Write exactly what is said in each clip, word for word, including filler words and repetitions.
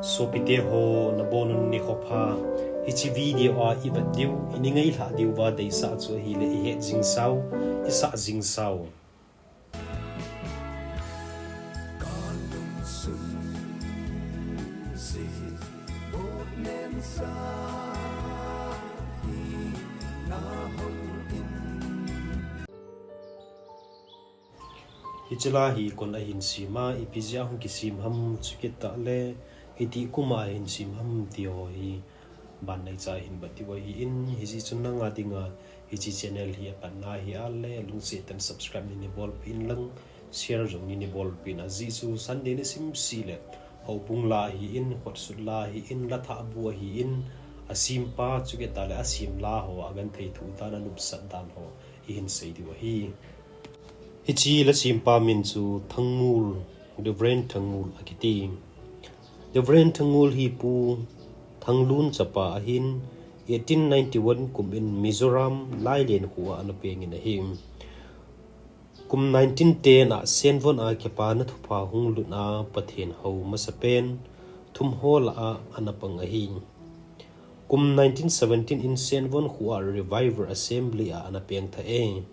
Sopite ho, nabonun nikho pha. Hiche video a ivet diu, ini ngailhah diuva deisah chu ahile ihet jing sau, isah jing sau. Hiche la hi koin ahin sem a, ipi jeh a hung kisem ham, chukit tah le itih kum a ahin sem ham ti ho hi ban neicha hin vet diu ahin, hijeh chun nanga dinga hiche channel hi apatna hi ahile lungset tah in subscribe neina bolpeh in lang, share jong neina bolpeh in, ajeh chu Sunday nisim seh le houbung la ahin, khotsut la ahin, la thah bu ahin, asempa chukit tah le asem la ho agenthei thoh dan, anopsah dan ho ihin sei diu ahi. Hiche la sempa min chu Thangngul, Reverend Thangngul akiti. Reverend Thangngul hi Pu Thanglun chapa ahin, eighteen ninety-one kum in Mizoram Lailen kho a ana peng in ahi. Kum nineteen ten a Senvon a kipana thupha hung lut a Pathen hou masapen thum ho lah a ana pang ahi. Kum nineteen seventeen in Senvon kho a Revival Assembly a ana peng tha e.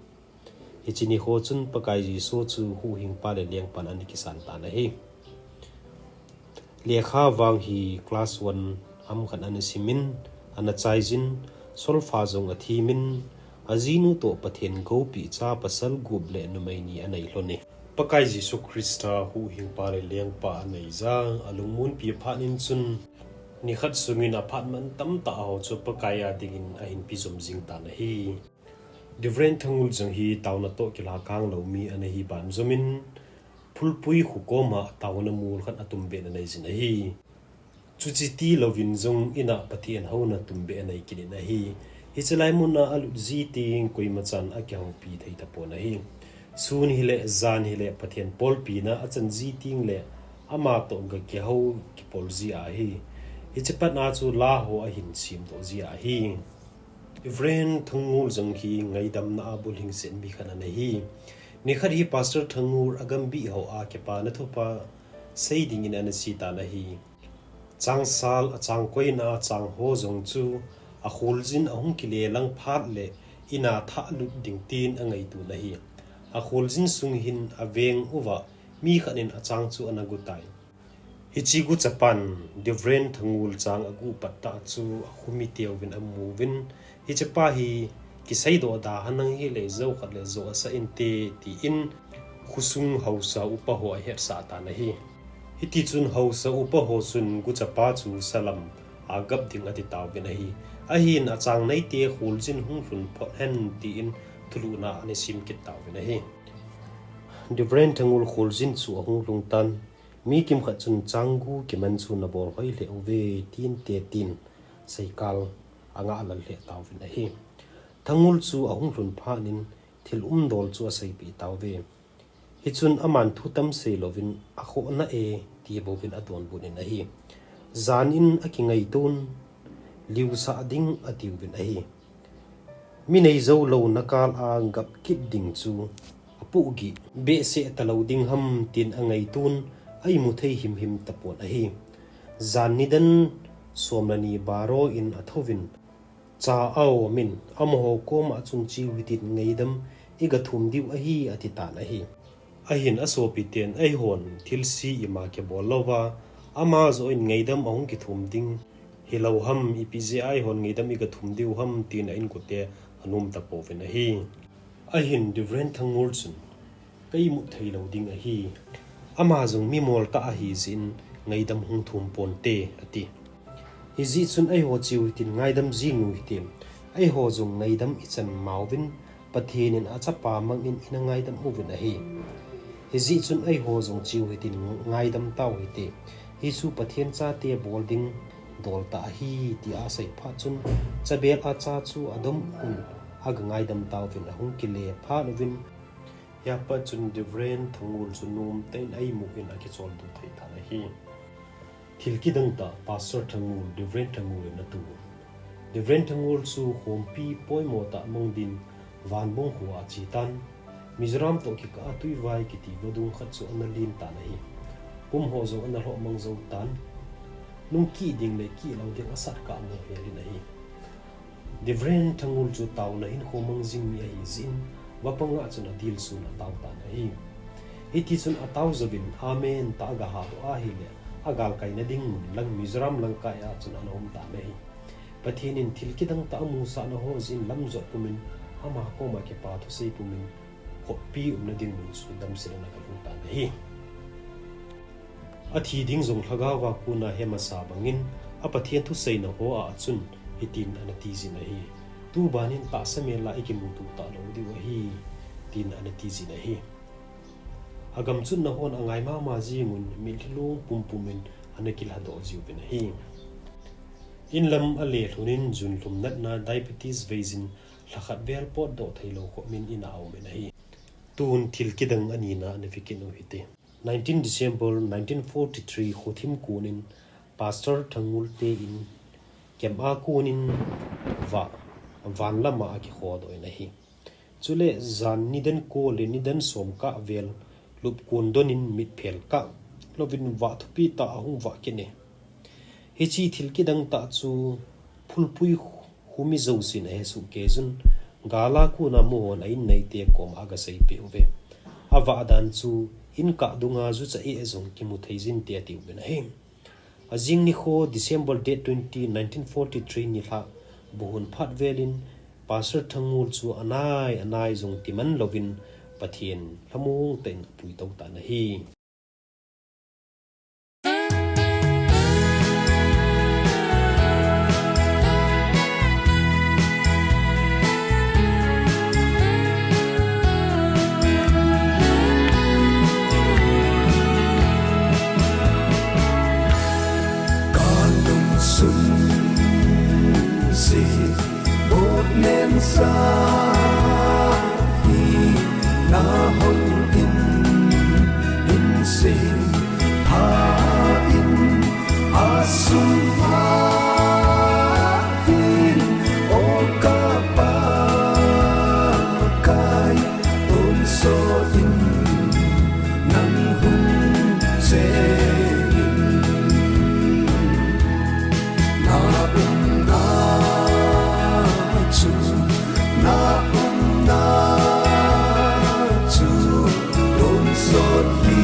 Hiche nikho chun Pakai Jesu chu Huhhingpa le Lengpan ana kisan tan ahi. Lekha vang hi class one ham khat ana simin, ana chaijin, solfa jong athimin, ajinu toh Pathen goupeh cha pasal gup le numei ni anei lhon e. Pakai Jesu Christa Huhhingpa le Lengpa aneija, alungmonpi phat in chun, nikhat sungin aphat mantam tah ho chu Pakai a dingin ahin pejom jing tan ahi. Reverend Thangngul jong hi taona toh kilhakang lou mi ana hi banjomin, Phulpui kho koma taona mol khat atumbeh na neijin ahi. Chuche tilouvin jong in a Pathen houna tumbeh anei kit in ahi. Hiche lai mun a alut ji teng koimachan akihoupi thei tapon ahi. Sun hile, jan hile, Pathen bolpina achan ji teng le, ama toh gakihou kipol ji ahi. Hiche pat a chu la ho ahin semdoh ji ahi. Reverend Thangngul jong hi ngaidamna a bulhingset mi khat ana hi. Nikhat hi Pastor Thangngul agambih ho a kipana thupha sei dingin ana che tan ahi. Changsal achangkoina a chang ho jong chu akholjin ahung kile lang phat le in a thah lut ding tin angaitun ahi. Akholjin sung hin aveng uva mi khat in achang chu ana gutai. Hiche guchapan Reverend Thangngul chang agu pat tah chu akhomi teuvin amuvin, hichepa hi kiseidoh da henlang hile jou khat le jou asah inte, tin khosung haosa upa ho ahetsah tan ahi. Hitichun haosa upa ho chun guchapa chu salam agap ding ati tauvin ahi. Ahin achang neite kholjin hung lhun phot hen tin thulhuhna ana sem kit tauvin ahi. Reverend Thangngul kholjin chu ahung lhung tan, mi kimkhat chun chang gu kiman chu nabol hoi lheh uve, tin te tin seikal angah lal lheh tauvin ahi. Thangngul chu ahung lhun phat in thil umdol chu aseipeh tauve. Hichun aman thu tam seilouvin akhohna e ti bouvin adonbut in ahi. Jan in akingaitun, liusah ding atiuvin ahi. Mi neijou louna kal a gap kit ding chu apohgih behseh talou ding ham tin angaitun, aimu thei himhim tapon ahi. Jan nidan som le ni baro in athouvin, cha aomin, amaho koma chun cheu hitin ngaidam igathum diu ahi ati tan ahi. Ahin asopiten eihon thilse ima kibol louva, ama joh in ngaidam ahung kithum ding hilou ham, ipi jeh a eihon ngaidam igathum diu ham tin a inkote anom tapouvin ahi. Ahin Reverend Thangngul chun, ka imut theilou ding ahi. Ama jong mi moltah ahijeh in ngaidam hung thum ponte ati. Hijeh chun eiho cheu hitin ngaidam jing u hite. Eiho jong ngaidam ichan mauvin, Pathen in achapa mangin ina ngaidam uvin ahi. Hijeh chun eiho jong cheu hitin ngaidam tau hite. Hichu Pathen chate bol ding dol tah ahi, tia asei phat chun, chabel a cha chu adom un, aga ngaidam tauvin ahung kile phat uvin, hiapat chun Reverend Thangngul chu nomtah in aimu in akicholdo thei tan ahi. Thil kidang tah, Pastor Thangngul, Reverend Thangngul in atu. Reverend Thangngul chu khompi poimo tah mang din Vanbong kho a ache tan, Mizoram toh kikah a Tuivai kiti vadung khat chu ana len tan ahi. Pum ho jong ana lhoh mang jou tan. lungkih ding le kihlou ding asat kah mo helin ahi. Reverend Thangul chu taona hinkho mang jing mi ahi jeh in, vapang a chun adilsun atao tan ahi. Hiti chun atao jouvin, Amen, tia aga hadoh ahile, agalkaina ding mun lang Mizoram lamkai a chun ana um tan ahi. Pathen in thil kidang tah amusah na ho jeh in lamjot pumin, ama koma kipa thusei pumin, khopi umna ding mun chu damsel in ana kalhung tan ahi. Athi ding jong lhagao a kona he masa bangin, a Pathen thuseina ho a chun hitin ana tijin ahi. Tuban in tahsa mel a ikimuto talou diu ahi, tin ana tijin ahi. Agam chunna hon angai mama jing un mitlhi long pumpum in ana kilhadoh jiuvin ahi. In lam ale lhun in junlhum natna diabetes veijin lhakhat vel potdoh theilou khop min in a um in ahi. Tun thil kidang anina ana vekit u hite. Nineteen December nineteen forty-three khothim kon in Pastor Thangul te in camp a kon in va, van lam a akikhodoh in ahi. Chule jan nidan ko le nidan som kah vel lupkon don in mitphel kah louvin vah thupi tah ahung vah kit e. Hiche thil kidang tah chu phulpui khu mi jousen ahe soh kei jun, gal a kona mu hon a in neite koma aga seipeh uve. Avah dan chu in kah dunga jucha eh jong kimu thei jin te atiuvin ahi. Ajing nikho December date twenty, nineteen forty-three nilhah buhun phat vel in Pastor Thangul chu anai anai jong timan louvin Pathen lhamong tah in apuitou tan ahi. Kalungsun se botnen sa hi na hol in, in se ha in, asung ha in, o kapa kai, tonsot in, nang hung chengin, na umna chu, na umna chu, tonsot hi,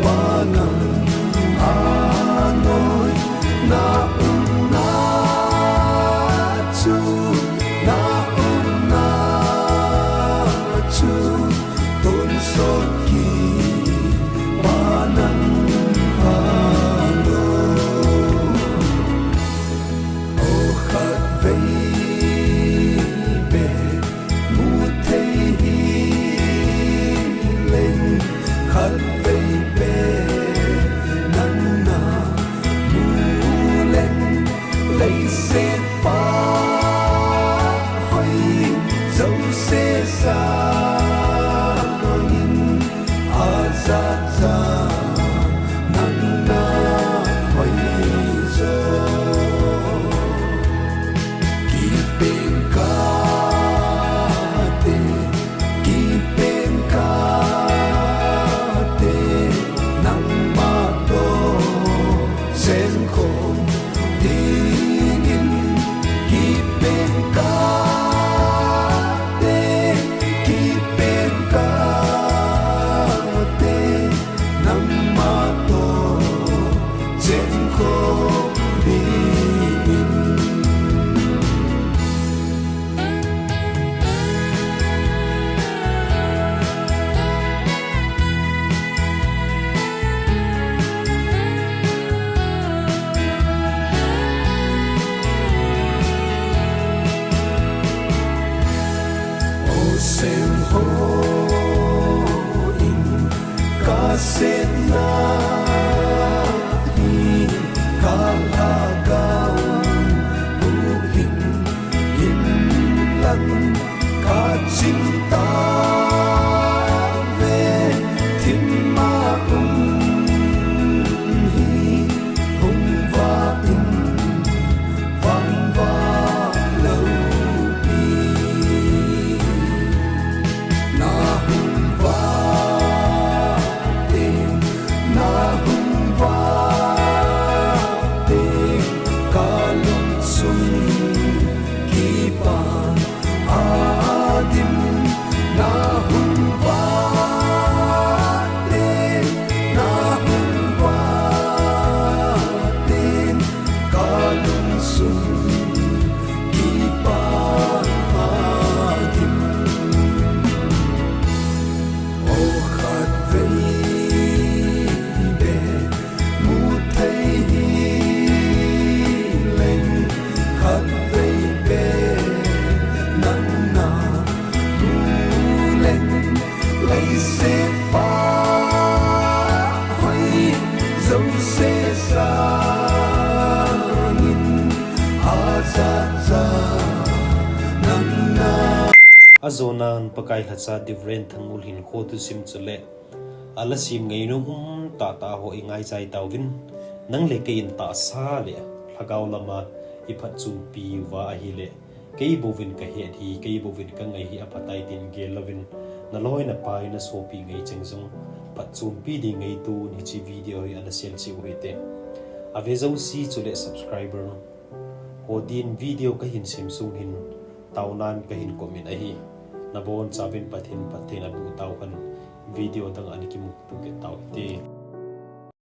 pa nang a noi, na umna chu, na umna chu, tonsot hi, pa nang a noi. O khatvei beh mu thei hileng, khatvei beh nang na mu leng, leiset pa hoi jouse sangin, ajat jat nang na hoi jo. Kipen kate, kipen kate, nangma toh chengkhom dingin, kipen kate, kipen kate, nangma toh chengkhom dingin. O sem ho in ka sepna hi ka lhagao Jonan Pakai lhacha Reverend Thangul hinkho thusim chule ala sim ngainom um tahtah ho i ngaichai tauvin, nang le kei in tahsa le lhagao lama i phatchompi uva ahile, kei bouvin ka het hi, kei bouvin ka ngai hi aphatai tin gel louvin, na loi na pai na sopi ngei cheng jong phatchompi ding ngei tun hiche video hi ana share cheh u hite. Ave jouse chule subscriber ho din video kahin sem sung hin taunan kahin comment ahi. Nabonchauvin Pathen phattheina boh tauhen, video dang a ana kimuto kit tau hite.